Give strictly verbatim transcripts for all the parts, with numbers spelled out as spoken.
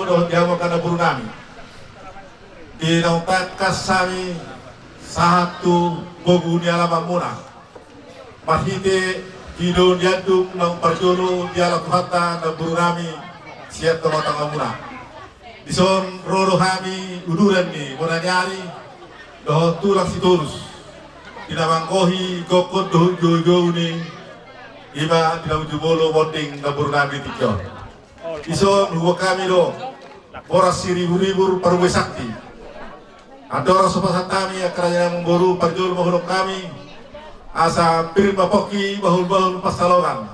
Dohot di hamu angka namboru nami, di naung tangkas hami sahat tu bogu ni alamanmuna, marhite hido ni andung naung parjolo diala Tuhanta namboru nami sian tongatongamuna. Dison ro do hami uduran ni bona ni ari dohot tulang Sitorus, di na manggohi gokhon dohot joujou ni, ima di na jumolo monding namboru nami tingki on. Dison huboan hami do boras siriburibur parbue sakti. Andorang so pasahat hami angka raja ni amangboru, parjolo ma hudok hami, asa pir ma pongki, bahulbahul pansalongan.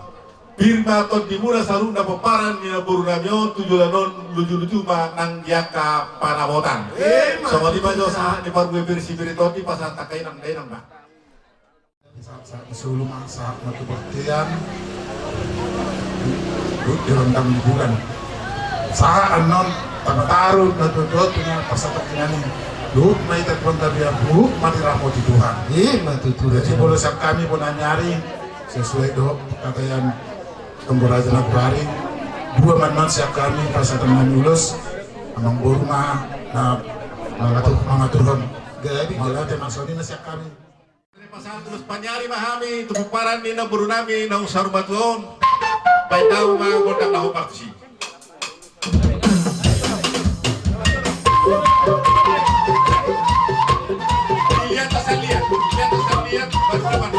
Pir ma tondimuna saluhutna pomparan ni namboru nami on tu joloan on, lujuluju ma nang di angka panamotan. Songon i ma jo sahat ni parbue pir sipir i, tondimuna pasahat angka inang dainang ma. Sahat, sahat ni solu ma, sahat ma tu bontean. Di rondang ni bulan. Sahat annon tapataru na tutu tu na pasahat inang i. Luhut ma hita tu bontean, luhut ma diramoti Tuhan. Ima tutu. Jadi molo sian hami bona ni ari, sesuai dohot parkataan amangboru raja na hurari, dua ma annon sian hami pasahaton nami ulos, amangboru ma na mangaturhon. Mauliate ma, songon i ma sian hami. Pasahat ulos paniari ma hami tu pomparan ni namboru nami naung saur matua on. Baen hamu ma gondang na hombar tusi. Lihat asal lihat, lihat asal lihat, baru depan.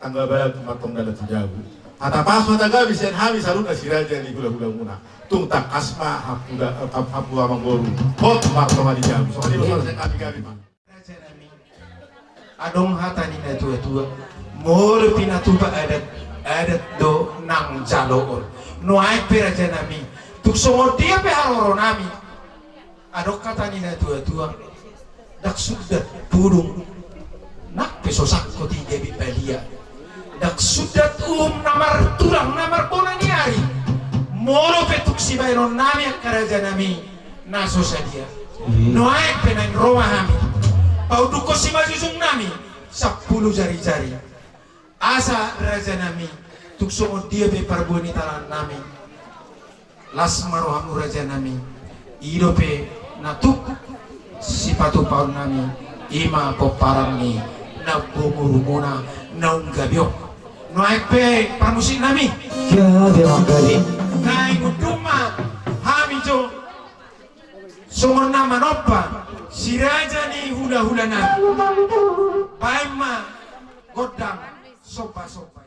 Tanggabalan tumangkong dalan tu jabu. Hata pasu hata gabe sian hami saluhutna si raja ni hulahulamuna. Tung tangkas ma hampula, hampu amangboru. Hot martonga ni jabu. Songon i ma songon sian hami gabe ma. Raja nami. Adong hata ni natuatua. Molo pinatupa adat, adat do nang jaloon. Nuaeng pe raja nami. Tung songon dia pe haroro nami. Adong hata ni natuatua. Ndang sundat pudung nang pe so sangkot i gabe balia. Ndang sundat uhum na martulang na marbona ni ari. Molo pe tung sibaenon nami angka raja nami na so sadia. Nuaeng pe naeng ro ma hami. Paundukkon simanjujung nami sampulu jarijari. Asa raja nami tung songon dia pe parbue ni talaan nami. Las ma rohamu raja nami. I dope na tuk sipatupaon nami. I ma pomparan ni na bongurmuna naung gabe on. Nuaeng pe parmusik nami. Gabe manggabe. Naeng unduk ma hami jo. Songon na manompa si raja ni hulahula nami. Baen ma gondang sombasomba.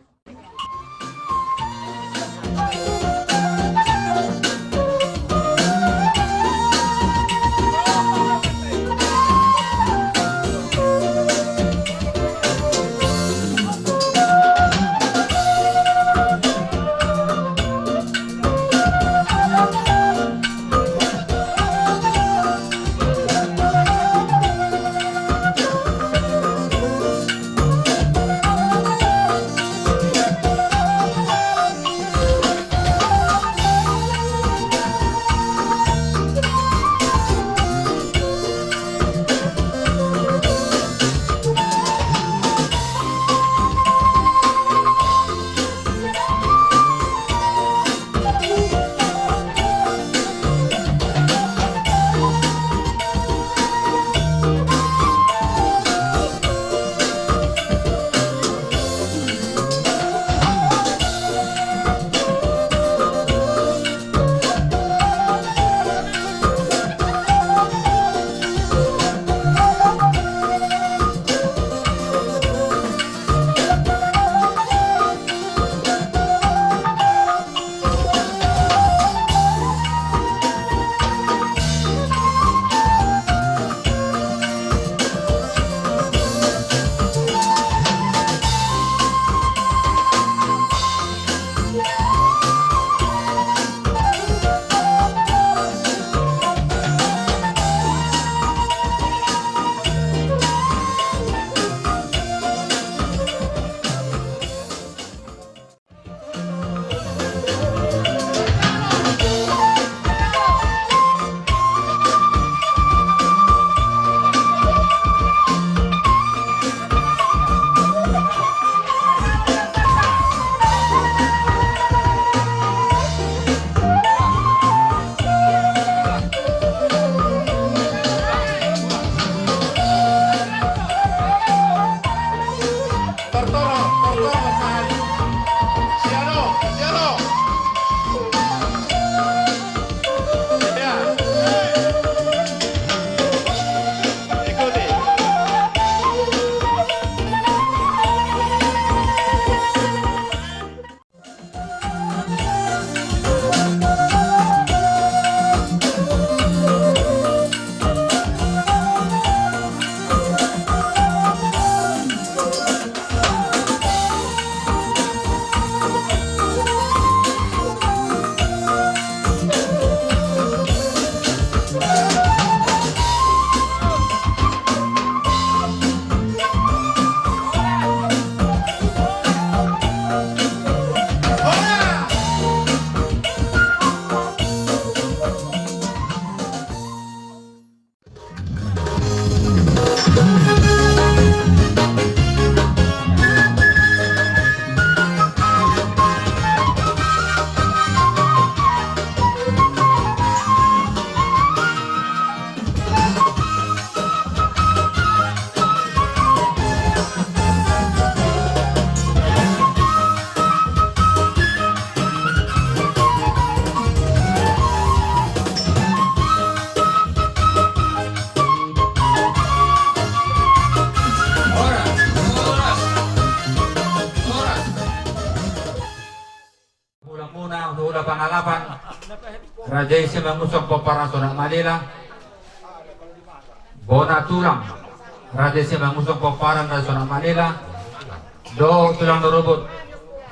Hulahula Pangalapan, Raja i Simangunsong pomparan Sonak Malela. Bona Tulang, Raja i Simangunsong pomparan Raja Sonak Malela. Dohot Tulang Dorobot,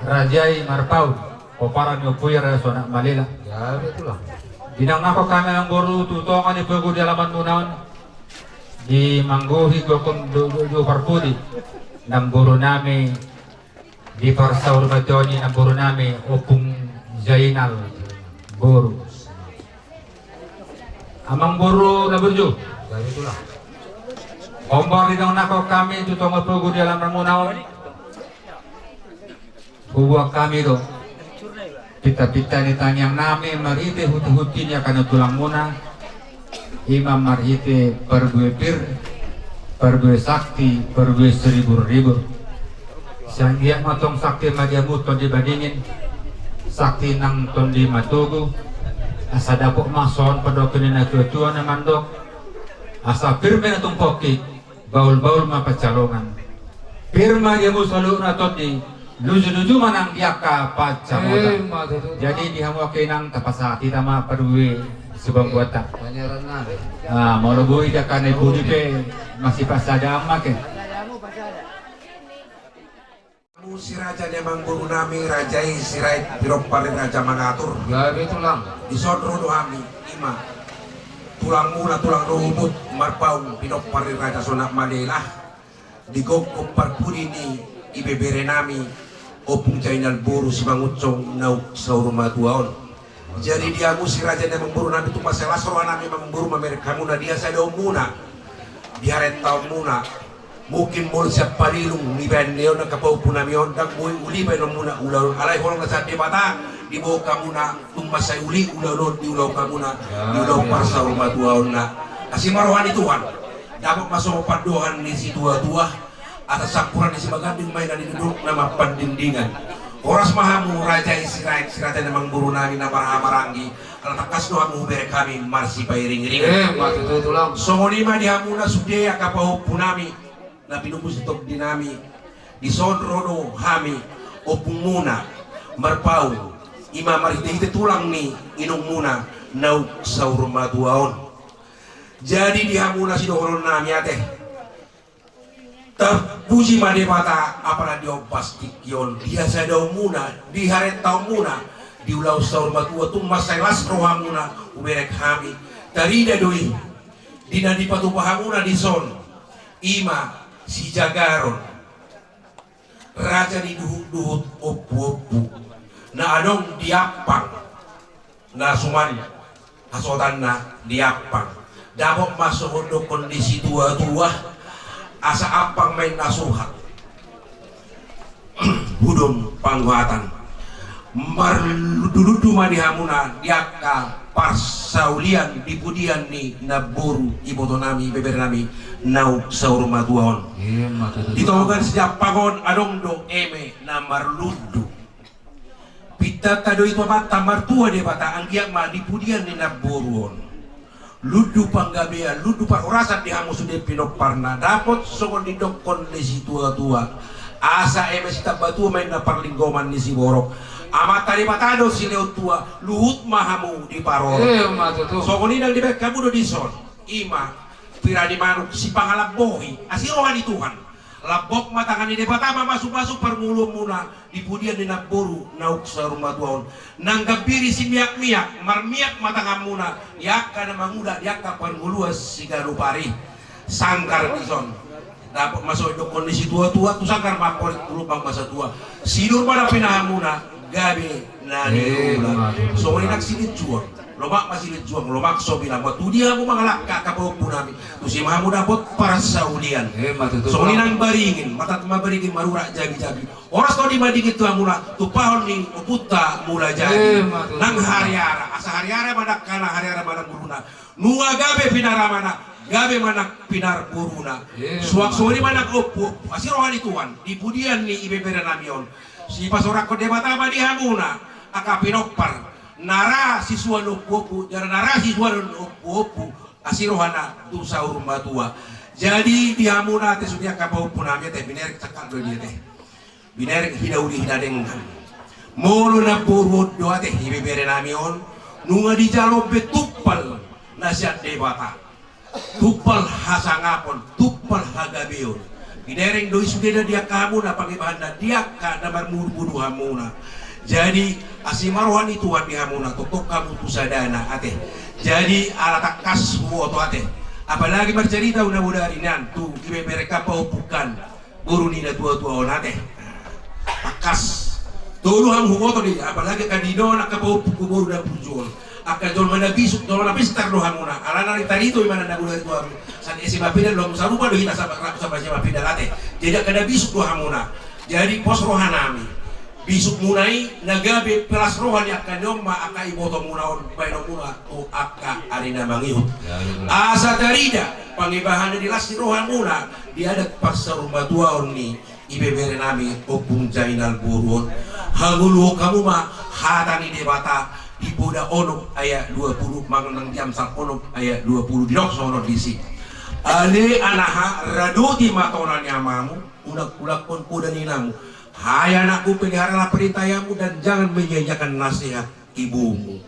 Raja i Marpaung pomparan ni ompu i Raja Sonak Malela. Di naung nangkok hami amangboru tu tonga ni pogu di alamanmuna on, di manggohi gokhon do, do, do parpudi, namboru nami di parsaurmatuaon i, namboru nami Ompung Zainal boru. Amangboru na burju, hombar di naung nangkok hami tu tonga pogu di alamanmuna on, huboan hami do pintapinta ni tangiang nami marhite hutihutini angka na tulangmuna, i ma marhite parbue pir, parbue sakti, parbue siriburribur. Sai anggiat ma tong sakti ma di hamu Tondi Madingin, sakti nang Tondi Matogu, asa dapot ma songon pandohan ni natuatua na mandok, asa pir ma na tumpokki, bahulbahul ma pansalongan. Pir ma di hamu saluhutna tondi, luju-luju ma nang di angka pansamotan. Jadi di hamu angka inang, tapasahat hita ma parbue subang buatta. Molo boi di angka na i pudi pe masipasada ma ke. Hamu si raja ni amangboru nami, raja i Sirait, pinompar ni Raja Mangatur. Gabe tulang. Dison ro do hami, i ma tulangmuna, Tulang Dorobot Marpaung, pinompar ni Raja Sonak Malela. Di gokhon parpudi ni ibebere nami, Ompung Zainal boru Simangunsong naung saurmatua on. Jadi di hamu si raja ni amangboru nami, tung mansai las roha nami amangboru mamereng hamu na di hasadaonmuna, di harentaonmuna. Mungkin molo sian palilung nibaen ni on angka pahompu nami on, ndang boi uli baenonmuna ulaon on. Alai holong na sian Debata diboan hamuna, tung mansai uli ulaon on, diulahon hamuna di ulaon parsaurmatuaonna. Asi ma roha ni Tuhan, dapot ma songon pandohan ni situatua, asa sampuran ni Simaganding ma i na nidodok na marpandingdingan. Horas ma hamu raja i Sirait, si raja ni amangboru nami na marhahamaranggi, ala tangkas do hamu hubereng hami marsipairingiringan. Songon i ma di hamuna sude angka pahompu nami, na pinungka ni tondi nami, dison ro do hami, ompungmuna Marpaung, i ma marhitehite tulang ni inongmuna naung saurmatua on. Jadi di hamuna sidohonon nami ate, tarpuji ma Debata, apala di ombas tingki on, di hasadaonmuna, di harentaonmuna, di ulaon saurmatua, tung mansai las rohamuna hubereng hami. Tarida do i di na dipatupa hamuna dison, i ma sijagaron raja ni duhutduhut, ompuompu na adong di ampang, na suman hasohotanna di ampang. Dapot ma songon dokkon ni situatua, asa ampang ma inna suhat, hudon panguhatan. Marlundulundu ma di hamuna di angka parsaulian di pudian ni namboru iboto nami, ibebere nami naung saurmatua on. Di tonga ni siampang on adong do eme na marlundu. Pintanta do i tu Amanta Martua Debata, anggiat ma di pudian ni namboru on lundu panggabean, lundu parhorasan di hamu sude pinomparna, dapot songon nidokkon ni situatua, asa eme sitambatua ma inna parlinggoman ni siborok. Amanta Debata do silehon tua, luhut ma hamu diparorot. Songon i nang dibaen hamu do dison, i ma pira ni manuk sipangalambohi, asi roha ni Tuhan. Lambok ma tangan ni Debata mamasumasu parngoluonmuna di pudian ni namboru naung saurmatua on. Nang gambiri simiakmiak, marmiak ma tanganmuna di angka na mangula di angka parngoluan siganup ari. Sanggar dison. Dapot ma songon dokkon ni situatua, tu sanggar ma amporik, tu lubang ma satua. Sinur ma na pinahanmuna, gabe na niula. Songon i nang silinjuang. Lomak ma silinjuang, lomak so bilang. Molo tu dia hamu mangalangka, angka pahompu nami, tusi ma hamu dapot parsaulian. Songon i nang baringin, matat ma baringin, marurat jabijabi. Horas do di madingin tu hamuna, tumpahon ni ompunta Mulajadi. Nang hariara, asa hariara ma nang angkana, hariara ma nang boruna. Nunga gabe pinar amana, gabe ma nang pinar boruna. Suang songon i ma nang ompuompu, asi roha ni Tuhan di pudian ni ibebere nami on. Sipasorangkon Debata ma di hamuna angka pinompar na ra sisuan ompuompu, jala na ra sisuan ompuompu, asi rohana tu saur matua. Jadi di hamuna ate sude angka pahompu nami ate, binerek cakap do i ate. Binerek hinauli hinadenggan. Molo namboru on do ate, ibebere nami on, nunga dijalo be tumpal na sian Debata, tumpal hasangapon, tumpal hagabeon. Didereng do i sudena di angka hamuna, pangibahanna di angka na marmudu-mudu hamuna. Jadi asi ma roha ni Tuhan di hamuna, tongtong hamu tu sadana ate. Jadi ala tangkas huboto ate, apalagi marcarita hona bodari nian tu ibebere angka pahompungkan, boru ni natua-tua on ate. Tangkas tolu hamu huboto do i, apalagi angka di nono angka pahompungku boru na burju on. Angka jolma na bisuk, jolma na pintar do hamuna. Alana ditarito i ma na bodari tu hamu. Sian S M A Pidal do hamu, sarupa do hita sama, sama S M A Pidal ate. Jadi angka na bisuk do hamuna. Jadi pos roha nami, bisukmuna i na gabe pelas roha ni angka ni on ma angka ibotomuna on baenonmuna tu angka ari na mangihut. Asa tarida pangibahanna di las ni rohamuna di adat parsaurmatuaon ni ibebere nami Ompung Jainal boru on. Hangoluhon hamu ma hata ni Debata di Poda onom ayat dua puluh, manang di Amsal onom ayat dua puluh, didok songon on disi: Ale anaha, radoti ma tona ni amamu, unang ulakhon poda ni inamu. Hai anakku, peliharalah perintah ayahmu dan jangan menyia-nyiakan nasihat ibumu.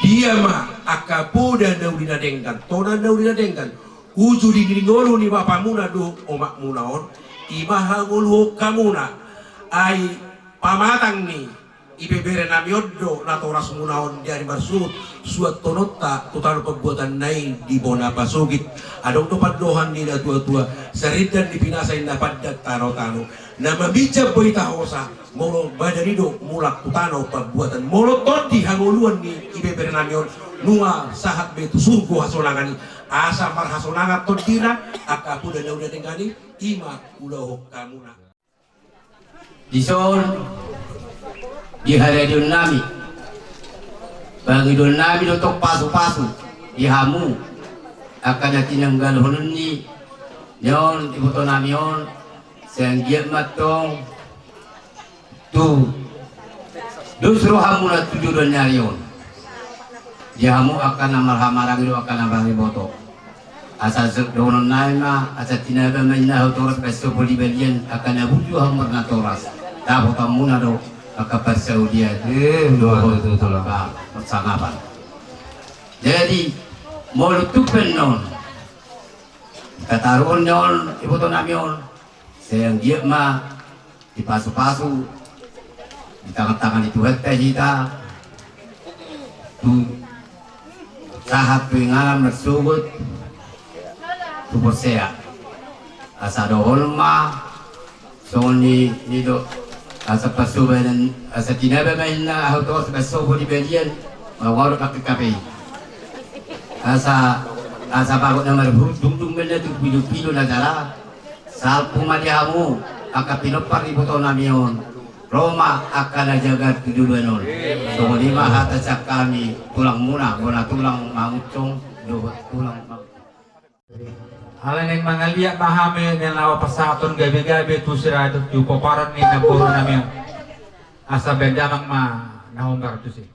Dia ma angka poda na uli na denggan, tona na uli na denggan, uju di ngolu ni bapamuna dohot omakmuna on, i ma hangoluhon hamuna. Ai pamatang ni ibebere nami on do natorasmuna on di ari marsuhut, suanhononta tu tano pambuatanna i di bona pasogit. Adong do pandohan ni natua-tua: Sarindan ni pinasa inna pandan tano-tano, na maminjam boita hosa, molo badan i do mulak tu tano pambuatan. Molo tondi hangoluan ni ibebere nami on, nunga sahat be tu surgo hasonangan i. Asa marhasonangan tondina angka poda na uli na denggan i, i ma ulakhon hamuna. Dison di haradeon nami, pangidoon nami do tong pasu-pasu di hamu angka na tinanggalhonon ni on iboto nami on, sai anggiat ma tong tu dos rohamuna tu joloan ni ari on. Di hamu angka na marhahamaranggi dohot angka na mariboto. Asa dohonon nami ma, asa tinaba ma inna ahu toras, bahen sopo di balian, angka na burju hamu marnatoras. Dapotonmuna do angka parsaulian. Eh, dohot tu tulang. Angka parsangapan. Jadi molo tumpak on, hataruon ni on iboto nami on, sai anggiat ma dipasu-pasu di tangan-tangan ni Tuhanta hita tu sahat tu inganan marsogot tu porsea. Asa dohonon ma songon ni, ni do, asa parsobanan, asa tinaba ma inna ahu toras, bahen sopo di balian, mauaro pakke kape i. Asa, asa bagot na marhurut dungdung ma inna tu pilu-pilu na jala. Salpu ma di hamu angka pinompar ni iboto nami on. Ro ma angka na jagar tu joloan on. Songon i ma hata sian hami tulangmuna, bona tulang Mangunsong dohot tulang Mang. Alai naeng mangaliat ma hami na laho pasahathon gabe-gabe tu siradat tu pomparan ni namboru nami on. Asa bahen damang ma na hombar tusi.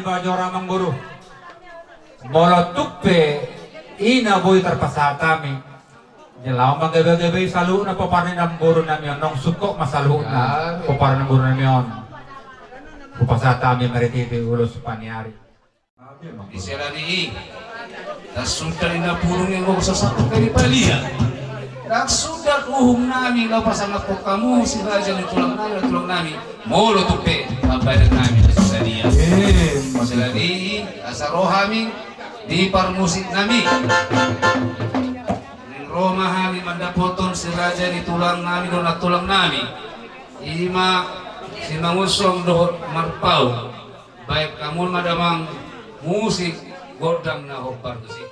Bajo ra amangboru. Molo tung pe i na boi tarpasahat hami, jala on ma gabe-gabe i saluhutna pomparan ni namboru nami on, naung sungkot ma saluhutna pomparan ni namboru nami on. Hupasahat hami marhite ulos paniari. Di sela ni i, ndang suda inna purung i anggo sasaput hami palia. Ndang suda uhum nami laho pasangaphon hamu si raja ni tulang nami, tulang nami. Molo tung pe mambahen nami na so sadia. Sela ni i asa ro hami di parmusik nami. Ro ma hami mandapothon si raja ni tulang nami dohot nantulang nami. I ma Simangunsong dohot Marpaung. Baen hamu ma damang musik gondang na hombar tusi.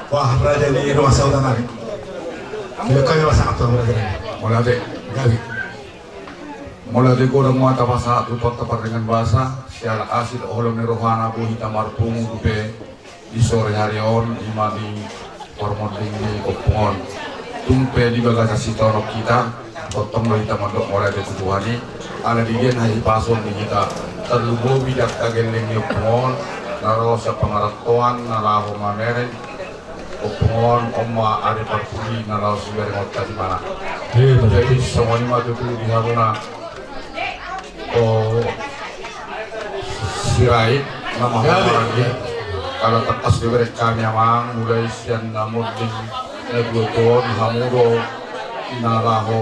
Wah, raja ni rumah saudara. Sudah kami pasangaphon raja ni. Mauliate, gabe. Mauliate godang ma tapasahat tu Tuhanta pardenggan basa, siala asi dohot holong ni rohana boi hita marpungu dope di sore hari on, i ma di parmonding ni ompung on. Tung pe di bagasan sitonok hita, Tongtong ma hita mandok mauliate tu Tuhan i, ala di dia na hipason di hita, tarlumobi di angka gelleng ni ompung on, na ro sian pangarantoan, na laho mamereng, ompung on, on ma ari parpudi na laho sibereng on tadi mana. Jadi songon i ma tutu di hamuna. O Sirait, nama hamaranggi, ala tangkas dibereng hami amang, mulai sian na monding na dua tuon, hamu do na laho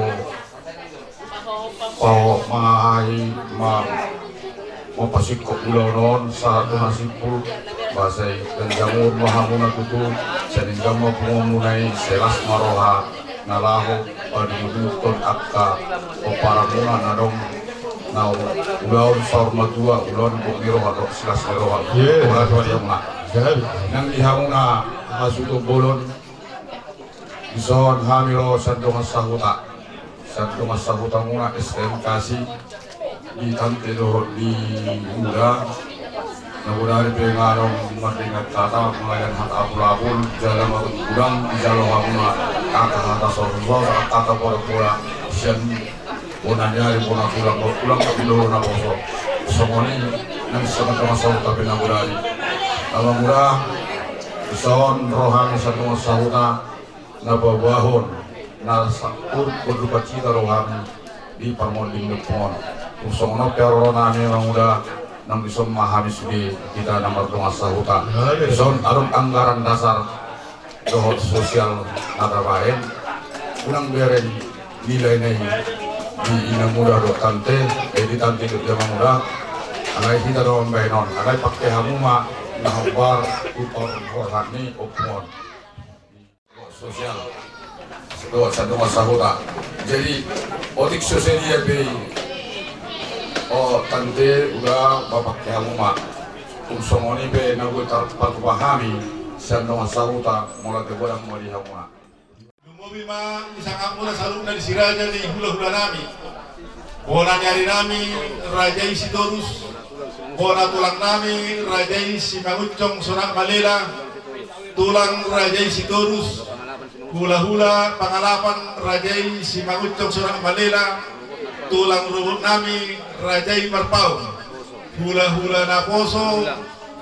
paho mangahahi ma mapasingkop ulaon on sahat tu na simpul. Basa i dan jamur ma hamuna tutu, saninggam ma punguanmuna i, selas ma roha na laho paduduhon angka pomparanmuna na dong na ulaon saur matua, ulaon gok ni roha dohot silas ni roha. Nang di hamuna hasuhuton bolon, dison hami ro sian dongan sahuta. Sian dongan sahutamuna S T M Kasi, di tante dohot di uda. Na godang pe nga adong mardenggan hata, mangadean hata apul-apul, jala marunggudang dijalo hamuna angka hata sorsorang, angka hata bola-bola sian bona ni ari, bona tulang, bona tulang, bona tulang na poso. Songon i nang sian dongan sahuta pe na godang. Ala mura dison ro hami sian dongan sahuta na paboahon na sahat tu sukacita rohami di parmonding ni ompung on. Tung songon on pe haroronami, amang uda, nang dison ma hami sude hita na mardongan sahuta. Dison adong anggaran dasar dohot sosial na tabaen, unang bereng nilai na i di inang uda dohot tante, eh, di tante dohot di amang uda. Alai hita do mambaen on, alai pake hamu ma na hombar tu parrohahon ni ompung on. Sosial. Dohot sian dongan sahuta. Jadi otik so sadia pe i, o tante, uda, bapak, hamu ma. Tung songon i pe na boi tarpatupa hami sian dongan sahuta, molo ate godang ma di hamuna. Lumobi ma di sangapmuna saluhutna di si raja ni hulahulanami, bona ni arinami raja i Sitorus, bona tulangnami raja i Simangunsong Sonak Malela, tulang raja i Sitorus, hulahula pangalapan raja i Simangunsong Sonak Malela, tulang rorobotnami raja i Marpaung, hulahula naposo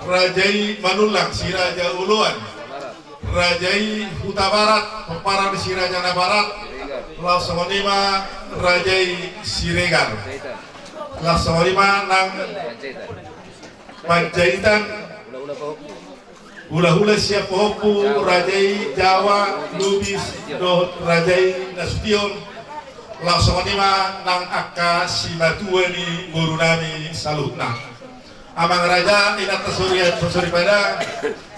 raja i Manullang, si Raja Oloan, raja i Hutabarat, pomparan ni si Raja Nabarat, laos songon i ma raja i Siregar. Laos songon i ma nang Panjaitan, hulahula sian pahompu, raja i Jawa, Lubis dohot raja i Nasution. Laos songon i ma nang angka simatua ni borunami saluhutna. Amang raja, inanta soripada,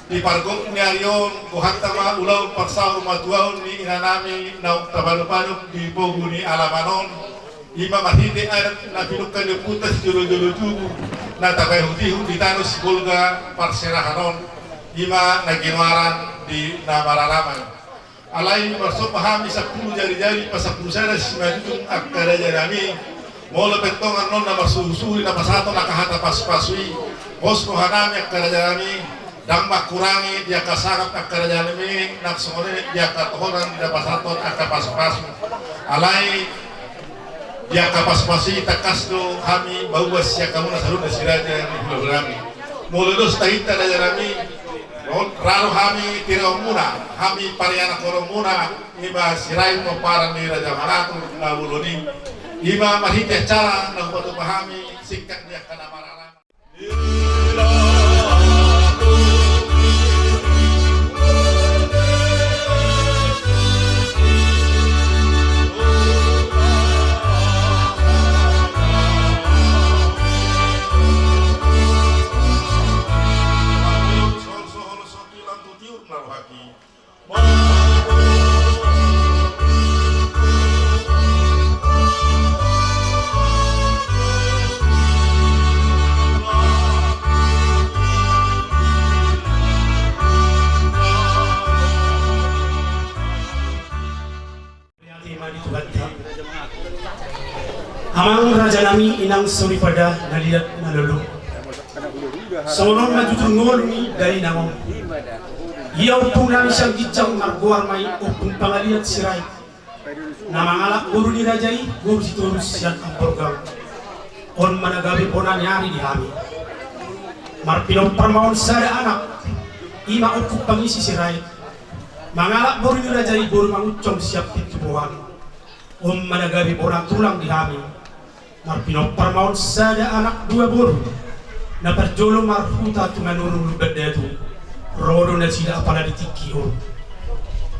di pargok ni ari on gohanta ma ulaon parsaurmatuaon ni inanami naung tapadopadop di pogu ni alaman on. I ma marhite adat na pinungka ni ompunta sijolojolo tubu na tapaihutihut di tano Sibolga parserahan on. I ma na ginoaran di na maralaman. Alai marsombah hami sampulu jarijari pasampulu sada simanjujung angka rajanami. Molo pe antong annon na marsuhusuhu i na pasahathon angka hata pasupasu i, pos rohanami angka rajanami, ndang mangkurangi di angka sangap angka rajanami, nang songon i di angka tohonan na pasahathon angka pasupasu. Alai di angka pasupasu i tangkas do hami mauas sian hamuna saluhutna si raja ni hulahulanami. Molo dos tahinta rajanami, ra do hami tiraonmuna, hami parianakkonmuna, i ma Sirait pomparan ni Raja Mangatur na bolon i. I ma marhite acara na hupatupa hami singkat ni angka na maralaman. Amang rajanami, inang soripada na liat na lolo. Songon on ma jujur ngolu ni dainang on. Ia ompungnami sian ginjang margoar ma i Ompung Pangaliat Sirait. Na mangalap boru ni raja i boru Sitorus sian Amborgang. On ma na gabe bona ni ari di hami. Marpinompar ma on sada anak, i ma Ompung Pangisi Sirait. Mangalap boru ni raja i boru Manguncong sian Pintu Boan. On ma na gabe bona tulang di hami. Marpinompar ma on sada anak dua boru. Na parjolo marhuta tu Manurung Lumban Datu. Ro do nasida apala di tingki on,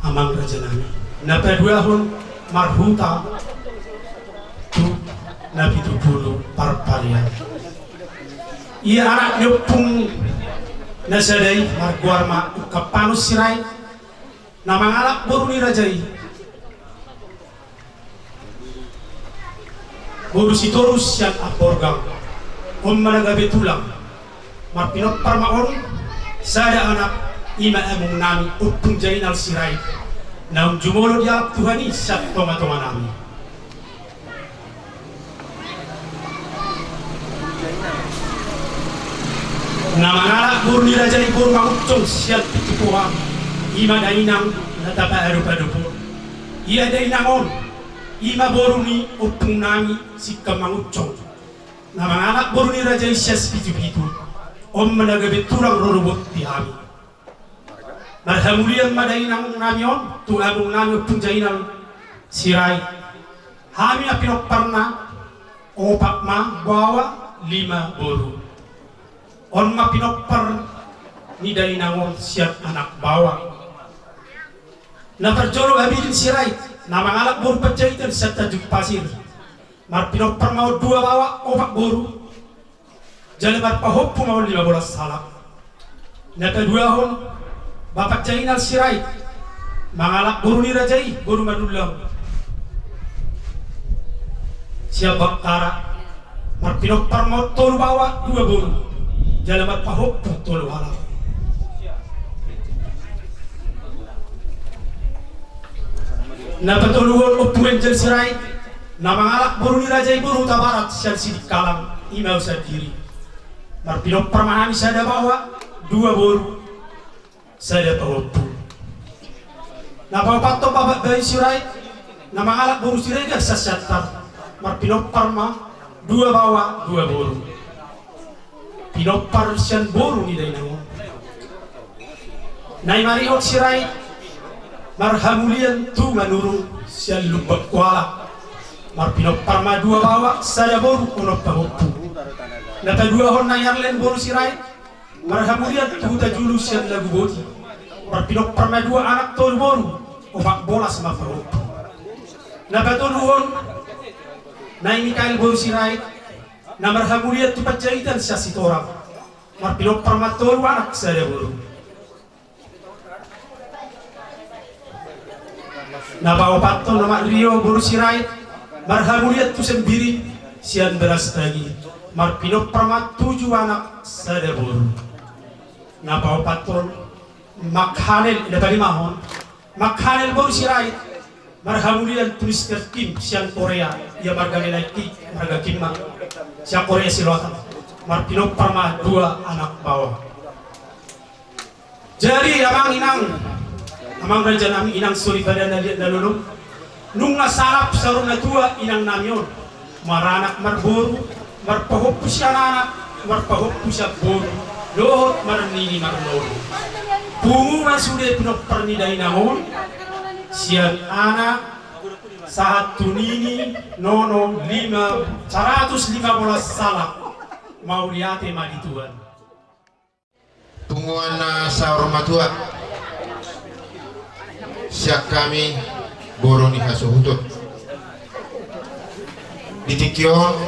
amang raja nami. Na paduahon marhuta tu Napitupulu Parparian. Ia anak ni ompung na sada i margoar ma Ungkap Panus Sirait. Na mangalap boru ni raja i boru Sitorus sian Amborgang. On ma na gabe tulang. Marpinompar ma on sada anak, i ma among nami Ompung Jainal Sirait. Naung jumolo dialap Tuhan i sian tonga-tonga nami. Na mangalap boru ni raja i boru Manguncong sian Pintu Boan, i ma dainang na tapaadop-adop on. Ia dainang on, i ma boru ni ompung nami Singkang Manguncong. Na mangalap boru ni raja i sian Sipitu-pitu. On ma na gabe tulang rorobot di hami. Marhamulian ma dainang nami on tu among nami Ompung Jainal Sirait. Hami ma pinomparna, opat ma baoa, lima boru. On ma pinompar ni dainang on sian anak baoa. Na parjolo Abidin Sirait, na mangalap boru Panjaitan sian Tanjung Pasir. Marpinompar ma on dua baoa, opat boru. Jala marpahompu ma on lima bolas halak. Na paduahon, Bapak Jainal Sirait, mangalap boru ni raja i boru Manullang sian Bakkara. Marpinompar ma on tolu baoa, dua boru. Jala marpahompu tolu halak. Na patoluhon, Ompung Enjel Sirait, na mangalap boru ni raja i boru Hutabarat sian Sidikalang, i ma au sandiri. Marpinompar ma hami sada baoa, dua boru, sada pahompu. Na paopathon, Bapak Bayu Sirait, na mangalap boru Siregar sian Siantar. Marpinompar ma dua baoa, dua boru. Pinompar sian boru ni dainang on. Na i ma Rihot Sirait, marhamulian tu Manurung sian Lumban Kuala. Marpinompar ma dua baoa, sada boru, onom pahompu. Na paduahon, na i Arlen boru Sirait, marhamulian tu Hutajulu sian Laguboti. Marpinompar ma dua anak, tolu boru, opat bolas ma pahompu. Na patoluhon, na i Mikael boru Sirait, na marhamulian tu Panjaitan sian Sitorang. Marpinompar ma tolu anak, sada boru. Na paopathon, Omak Rio boru Sirait, marhamulian tu Sembiring sian Berastagi. Marpinompar ma tujuh anak, sada boru. Na paopathon, Mak Hanel, na palimahon, Mak Hanel boru Sirait, marhamulian tu Mister Kim sian Korea, ia marga ni lae Kim, marga Kim ma, sian Korea Selatan. Marpinompar ma dua anak baoa. Jadi amang inang, amang raja nami, inang soripada na liat na lolo, nunga salap saur matua inang nami on. Maranak marboru, marpahompu sian anak, marpahompu sian boru, dohot marnini marnono. Pungu ma sude pinompar ni dainang on, sian anak sahat tu nini, nono, lima, saratus lima bolas halak. Mauliate ma di Tuhan. Punguan na saur matua sian hami boru ni hasuhuton. Di tingki on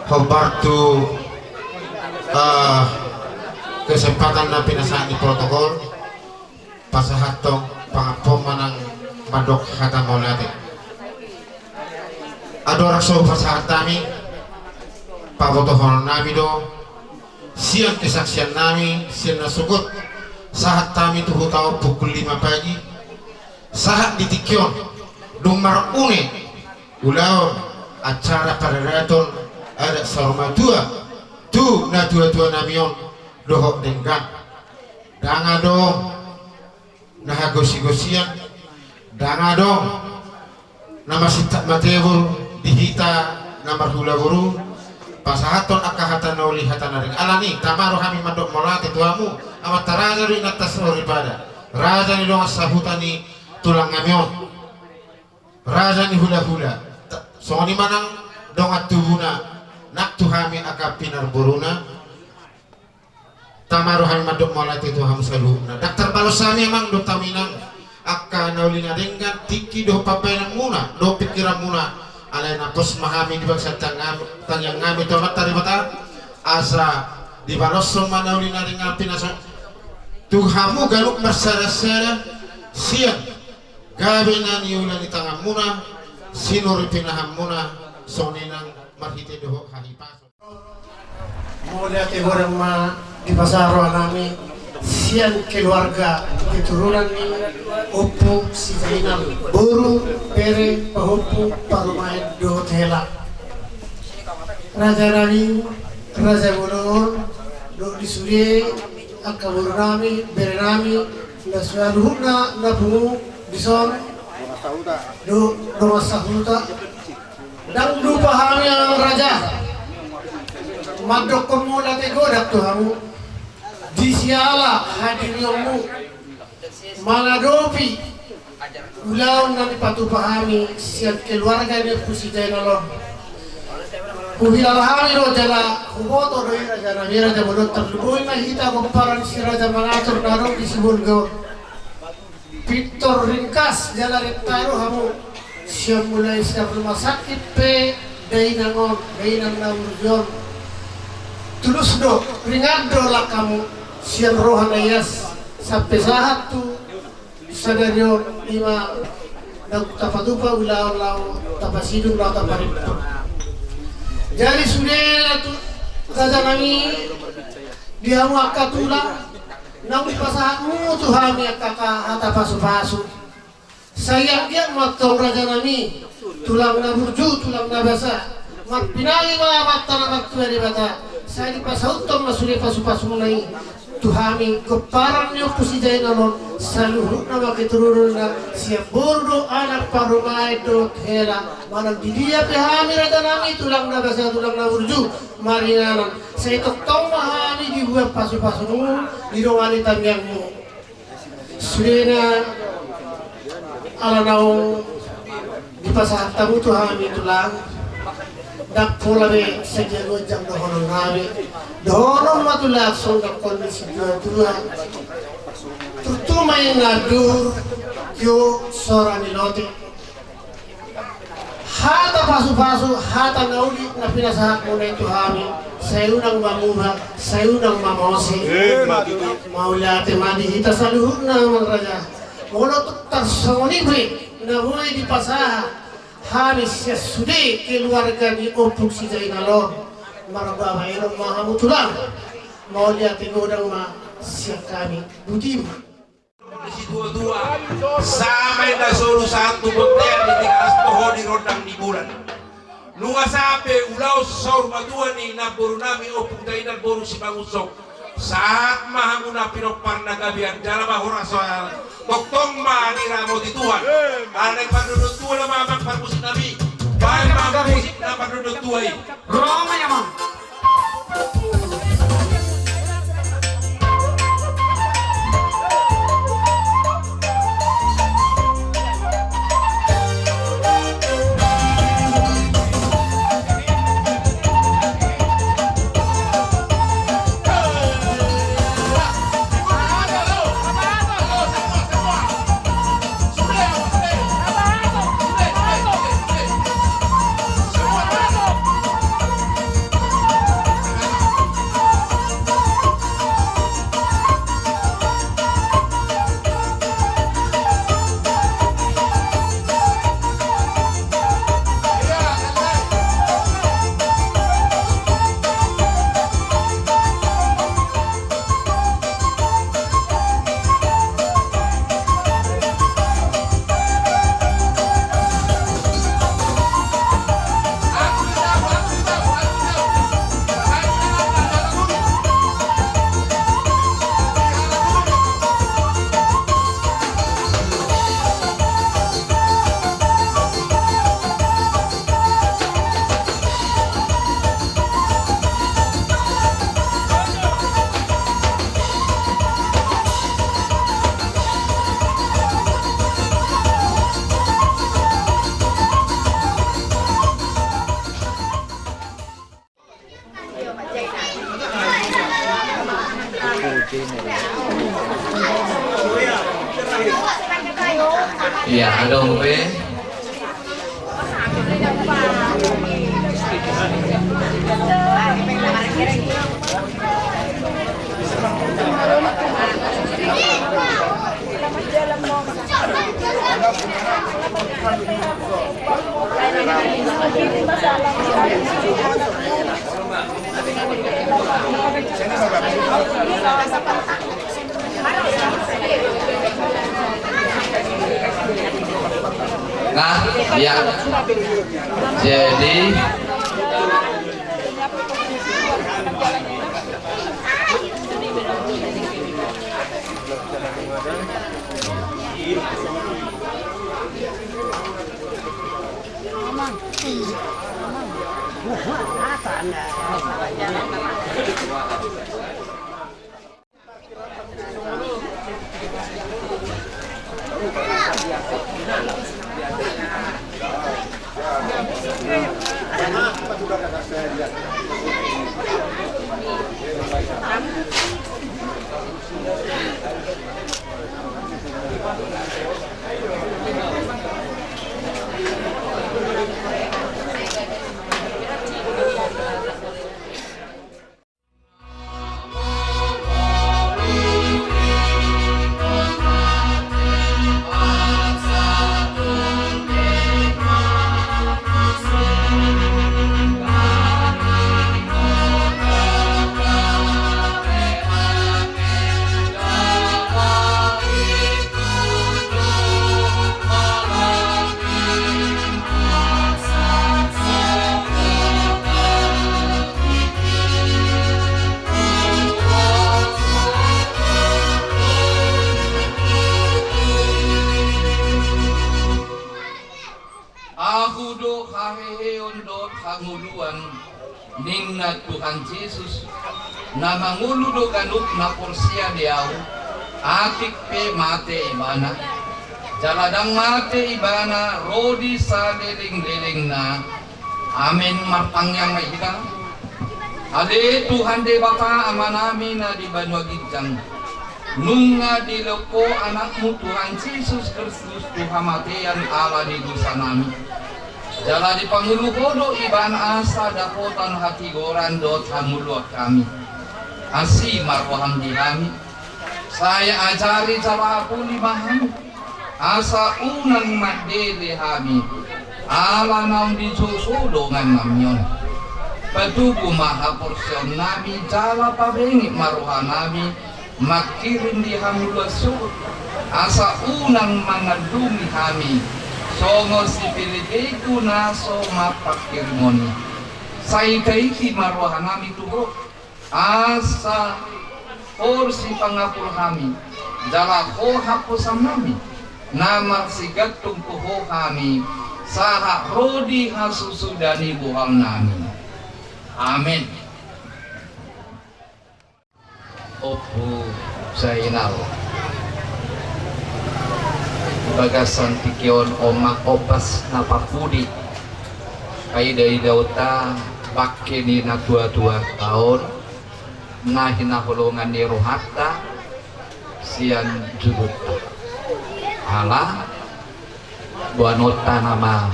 hombar tu, eh, kesempatan na pinasahat ni protokol, pasahathon pangampuon manang mandok hata mauliate. Andorang so hupasahat hami, pabotohonon nami do sian kesaksian nami sian na sogot sahat hami tu huta on pukul lima pagi. Sahat di tingki on dung marune ulaon acara paradaton adat saur matua tu natuatua nami on dohot denggan. Ndang adong na hagosigosian, ndang adong Na masintak matebur di hita na marhula boru, pasahathon angka hata na uli hata na denggan. Alani, tama do hami mandok mauliate tu hamu, amanta raja dohot inanta soripada, raja ni dongan sahuta ni tulang nami on, raja ni hulahula. Ta-, songon i ma nang dongan tubuna, nang tu hami angka pinarboruna. Tama do hami mandok mauliate tu hamu saluhutna. Ndang tarbalos hami amang dohot hamu inang, angka na uli na denggan, tingki dohot pambahenanmuna dohot pingkiranmuna. Alai na pos ma hami di bagasan tangiang nami tu Amanta Debata, asa dibaloshon ma na uli na denggan pinasahat tu hamu ganup marsadasada sian gabe na niula ni tanganmuna, sinur ni pinahanmuna, songon i nang marhite dohot hahipason. Mauliate godang ma dipasahat roha nami sian keluarga keturunan ni Ompu Sijainal, boru, bere, pahompu, parumaen dohot hela. Raja nami, raja bolon, dohot di sude angka boru nami, bere nami, na saluhutna na pungu dison, dohot dongan sahuta. Ndang lupa hami amang raja mandokkon mauliate godang tu hamu di siala hadirionmu mangadopi ulaon na nipatupa hami sian keluarga ni Ompu Sijainal on. Huhilala hami do jala huboto do i raja nami, raja bolon, tarlumobi ma hita pomparan si raja mangatur na adong di Sibolga on. Pintor ringkas jala renta do hamu, sian mulai sian rumah sakit pe dainang on, dainang na burju on. Tulus do, ringan do langkamu sian roha na ias sampe sahat tu sadari on, i ma naung tapatupa ulaon laho tapasidung laho taparinta. Jadi sudena tu raja nami, di hamu angka tulang, naung dipasahatmu tu hami angka hata pasupasu. Sai anggiat ma antong raja nami, tulang na burju, tulang na basa, marpinangi ma Amanta na martua Debata, sai dipasauthon ma sude pasupasuna i tu hami pomparan ni Ompu Sijainal on, saluhutna ma keturunanna, sian boru dohot anak, parumaen dohot hela. Manang di dia pe hami raja nami, tulang na basa, tulang na burju, maringanan, sai tongtong ma hami dibuat pasupasumu, didongani tangiangmu. Sudena, ala naung dipasahat hamu tu hami tulang, ndang pola be sadia gonjang dohonon nami. Dohonon ma tulang songon na nidok ni situatua: Turtu ma i na dur, tio sora ni lote. Hata pasupasu, hata na uli na pinasahatmuna i tu hami, sai unang ma muba, sai unang ma mose. Emma tutu. Mauliate ma di hita saluhutna amang raja. Molo tung tarsongon i pe na boi dipasahat hami sian sude keluarga ni Ompu Sijainal on, marbabaenon ma hamu tulang. Mauliate godang ma sian hami. Boti ma. Situatua, sahat ma i na solu sahat tu bontean di Tigaras, toho di rondang ni bulan. Nunga sahat pe ulaon saur matua ni namboru nami Ompu Sijainal boru Simangunsong. Sahat ma hamu na pinomparna gabean jala ma horas, tongtong ma diramoti Tuhan. Alai pardondon tua nama amang parmusik nami. Baen ma musik na pardondon tua i. Ro ma i amang. Ia, adong pe. Nah, ya. Jadi, Ahu do haheheon dohot hangoluan, ninna Tuhan Jesus, na mangolu do ganup na porsea di Ahu, atik pe mate ibana. Jala ndang mate ibana ro di salelenglelengna. Amen. Martangiang ma hita. Ale Tuhan Debata Amanami na di banua ginjang, nunga dilehon Ho Anakmu Tuhan Jesus Kristus tu hamatean ala ni dosanami. Jala dipangolu Ho do ibana asa dapotan hatigoran dohot hangoluan hami. Asi ma roham di hami. Sai ajari jala apuli ma hami, asa unang mandele hami ala naung dijou Ho dongannami on. Patubu ma haporseaonnami jala pabenget ma rohanami mangkirim di hangoluan sogot, asa unang mangandungi hami songon si Pilippi na so mampangkirimon i. Sai taiti ma rohanami tu Ho, asa Ho sipangapul hami, jala Ho haposannami, na marsigantung tu Ho hami, sahat ro di hasusuda ni bohalnami. Amen. Ompu Zainal. Bagasan tingki on, omak, ombas na parpudi, paidaidaonta bangke ni natuatuanta on, na hinaholongan ni rohanta sian jugurta. Ala boanonta nama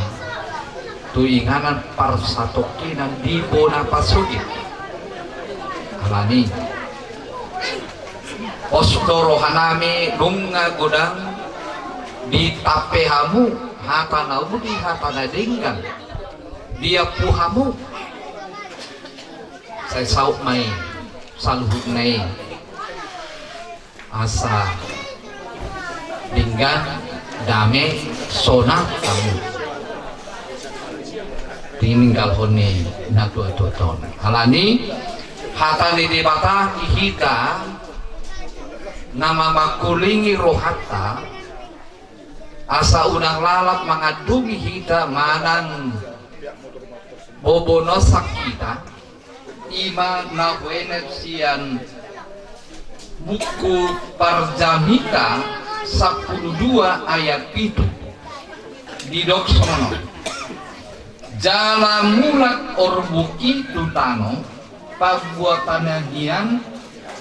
tu inganan parsatongkinan di bona pasogit. Alani pos do rohanami nunga godang ditampe hamu hata na uli, hata na denggan diampu hamu. Sai saut ma i saluhutna i. Asa denggan, dame, sonang hamu tininggalhon ni natuatuanta on. Alani hata ni Debata di hita na mamangkulingi rohanta, asa unang lalap mangandungi hita manang bobonosak hita. I ma na huenep sian buku Parjamita sampulu dua ayat pitu. Didok songon on: Jala mulak orbuk i tu tano pabuatanna hian,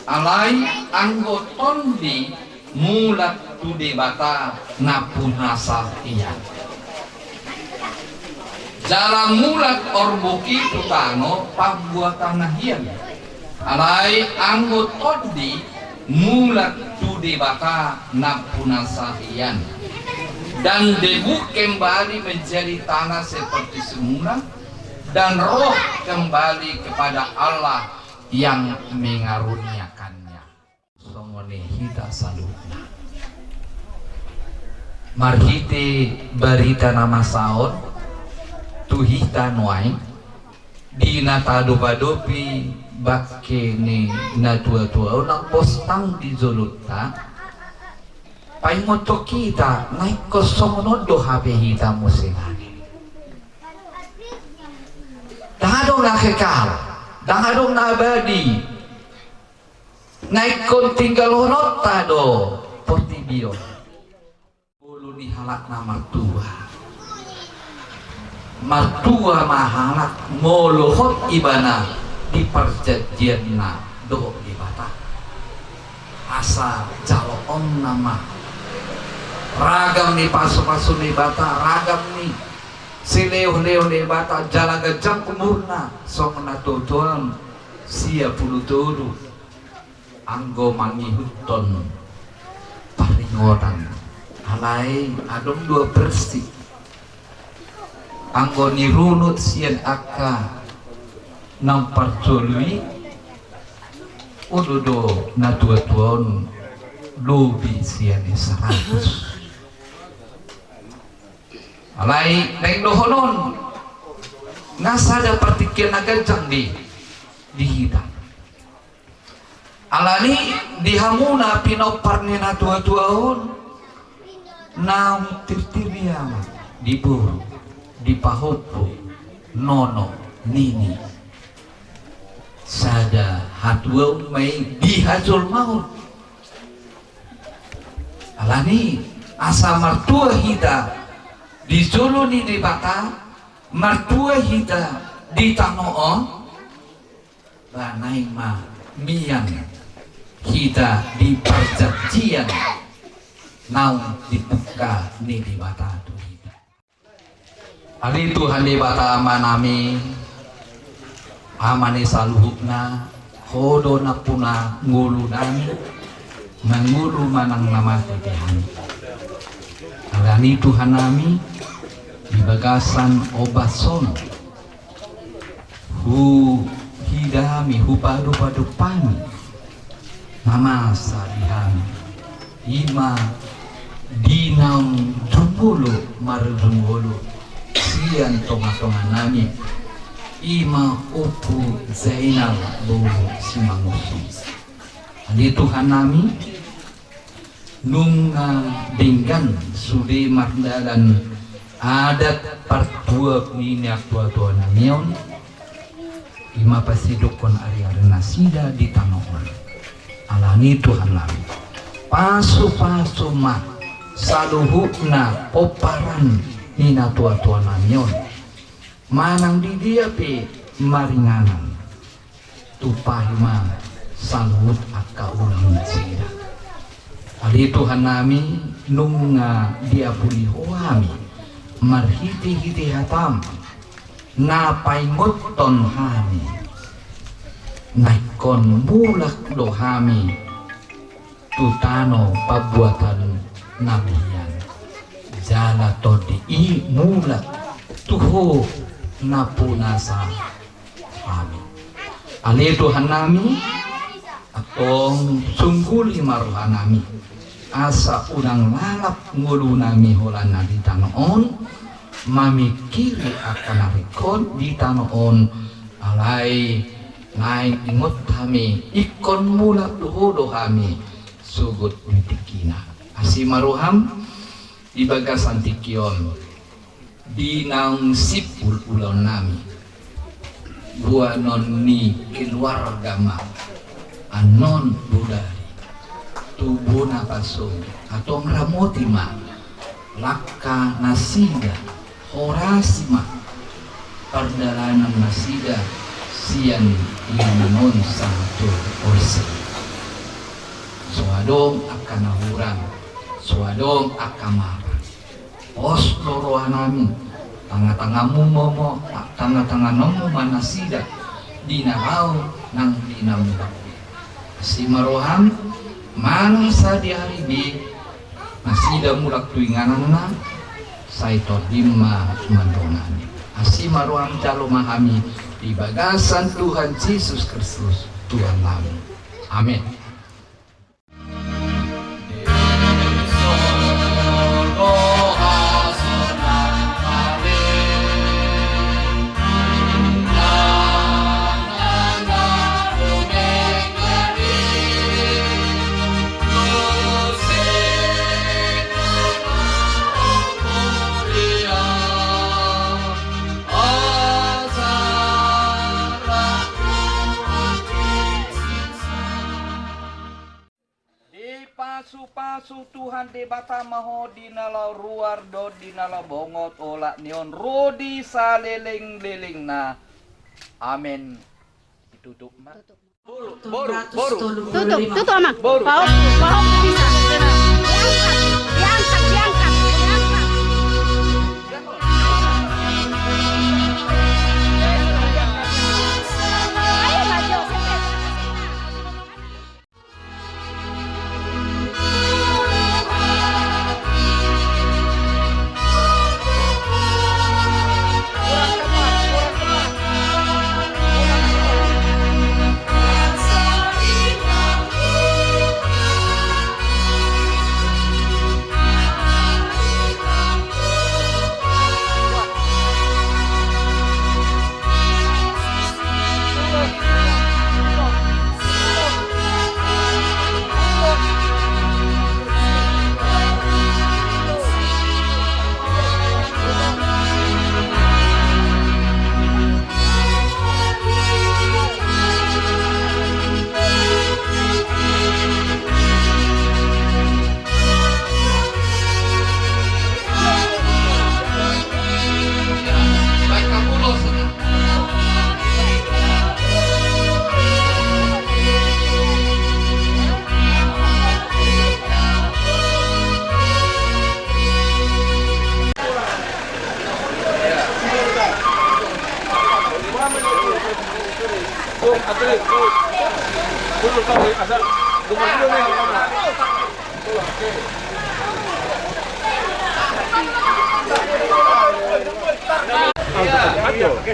Alai anggo tondi mulak tu Debata na punasa hian. Jala mulak orbuk i tu tano pambuatanna hian. Alai anggo tondi mulak tu Debata na punasa hian. Dan debu kembali menjadi tanah seperti semula, dan roh kembali kepada Allah yang mengaruniakannya. Songon i hita saluhutna. Marhite barita na masa on tu hita nuaeng, di na taadopadopi bangke ni natuatua on na postang di jolonta, paingothon hita na ingkon songon on do hape hita muse nangkin. Ndang adong na kekal, ndang adong na abadi. Na ingkon tinggalhononta do portibi on. Ngolu ni halak na martua. Martua ma halak molo hot ibana di parjanjianna dohot Debata. Asa jaloonna ma ragam ni pasupasu ni Debata, ragam ni silehonlehon ni Debata, jala ganjang umurna songon na tuatua on sia pulu tolu. Anggo mangihuthon paringotan, alai adong dua versi. Anggo nirunut sian angka na parjolo i, olo do na tuatua on lobi sian saratus. Alai naeng dohonon, nga sada partingkian na ganjang di, di hita. Alani di hamuna pinompar ni na tuatua on, naung tirtir ia ma di boru, di pahompu, nono, nini. Sada hatuaon ma i di hajolmaon. Alani asa martua hita di jolo ni Debata, martua hita di tano on, ba naeng ma mian hita di parjanjian naung dipungka ni Debata tu hita. Ale Tuhan Debata Amanami, Ama ni saluhutna, Ho do nampuna ngolunami, na ngolu manang na mate pe hami. Alani Tuhannami, di bagasan ombas on, huida hami, hupadupadup hami na masa di hami, i ma di naung jumolo marujung olo sian tongatonganami, i ma Ompu Zainal boru Simangunsung. Ale Tuhannami, nunga denggan sude mardalan adat partuat ni natuatuanami on, i ma pasidokkon ariari nasida di tano on. Alani Tuhannami, pasupasu ma saluhutna pomparan ni natuatuanami on, manang di dia pe maringanan. Tumpahi ma saluhut angka ulaonnasida. Ale Tuhannami, nunga diapuli Ho hami marhitehite hataM na paingothon hami, na ingkon mulak do hami tu tano pambuatannami hian, jala tondi i mulak tu Ho na punasa hami. Ale Tuhannami, antong sungguli ma rohanami, asa unang lalap ngolunami holan na di tano on mamingkiri angka na ringkot di tano on, alai naeng ingot hami ingkon mulak tu Ho do hami sogot di tingkina. Asi ma rohaM di bagasan tingki on, di naung simpul ulaonnami, boanon ni keluarga ma annon bodari tu bona pasogit, antong ramoti ma langkanasida, horasi ma pardalanannasida sian inganan on sahat tu orsai. So adong angka na hurang, so adong angka mara. Pos do rohanami, tangatanganmu ma, tangatanganonmu ma nasida di na laho nang di na mulak. Asi ma roham, manang sadihari be nasida mulak tu ingananna, sai tondim ma mandongani. Asi ma roham, jalo ma hami di bagasan Tuhan Jesus Kristus Tuhannami. Amen. Dipasupasu Tuhan Debata ma ho di na laho ruar dohot di na laho bongot olat ni on ro di salelenglelengna. Amen. Ditutup ma. Boru, boru, boru. Tutup, tutup, Amang. Boru. Pahop, pahop bisa. Diangkat, diangkat, diangkat, diangkat. Ayo, maju, siapa?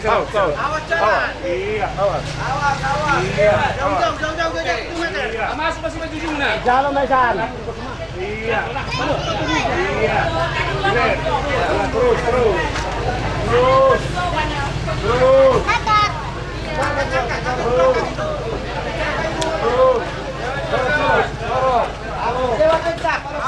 Awas, awas. Iya, awas. Awas, awas. Iya, awas. Jauh, jauh, jauh, jauh, jauh, satu meter. Iya. Masuk, masuk, masuk ujungnya. Jalan, Mas. Iya. Iya. Terus, terus. Terus. Terus. Terus. Terus. Terus.